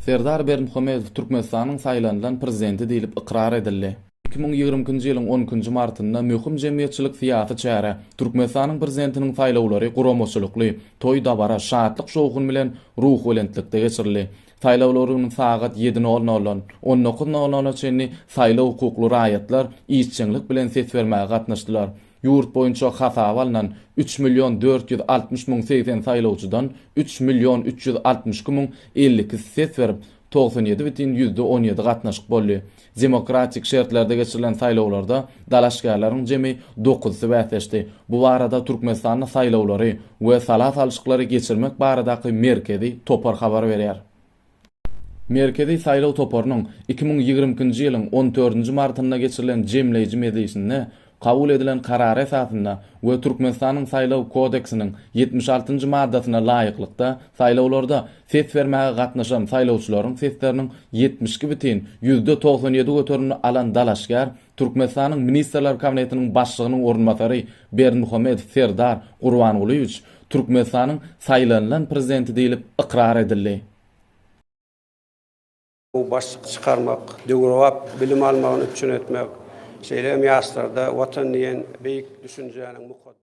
Serdar Berdimuhamedow Türkmenistanyň saýlanylan Prezidenti diýlip ykrar edildi. 2022-nji ýylyň on ikinji martynda möhüm jemgyýetçilik-syýasy çäre, Türkmenistanyň Prezidentiniň saýlawlary guramaçylykly, toý-dabara, şatlyk-şowhun bilen ruhubelentlikde geçirildi. Saýlawlar güni sagat ýedi nol noldan on dokuz nol nola çenli saýlaw hukukly raýatlar işjeňlik bilen ses bermäge gatnaşdylar. Ýurt boýunça hasaba alnan üç million 460 müň 80 saýlawçydan üç million 362 müň 52-si ses berip, 97,17 gatnaşyk boldy. Demokratik şertlerde geçirilen saýlawlarda dalaşgärleriň jemi dokuzysy bäsleşdi. Bu barada Türkmenistanda saýlawlary we sala salşyklary geçirmek baradaky merkezi topar habar berýär. Merkezi saýlaw toparynyň 2022-nji ýylyň on dördünji martynda geçirilen jemleýji mejlisinde kabul edilen karary esasynda we Türkmenistanyň Saýlaw kodeksiniň 76-njy maddasyna laýyklykda saýlawlarda ses bermäge gatnaşan saýlawçylaryň sesleriniň 72 bütin ýüzde 97 göterimini alan dalaşgär Türkmenistanyň Ministrler Kabinetiniň Başlygynyň orunbasary Berdimuhamedow Serdar Gurbangulyýewiç Türkmenistanyň saýlanylan Prezidenti diýlip ykrar edildi. Baş çykarmak, döwrebap bilim almagyny üpjün etmek, şeýle hem ýaşlarda Watan diýen beýik düşünjäniň mukaddes.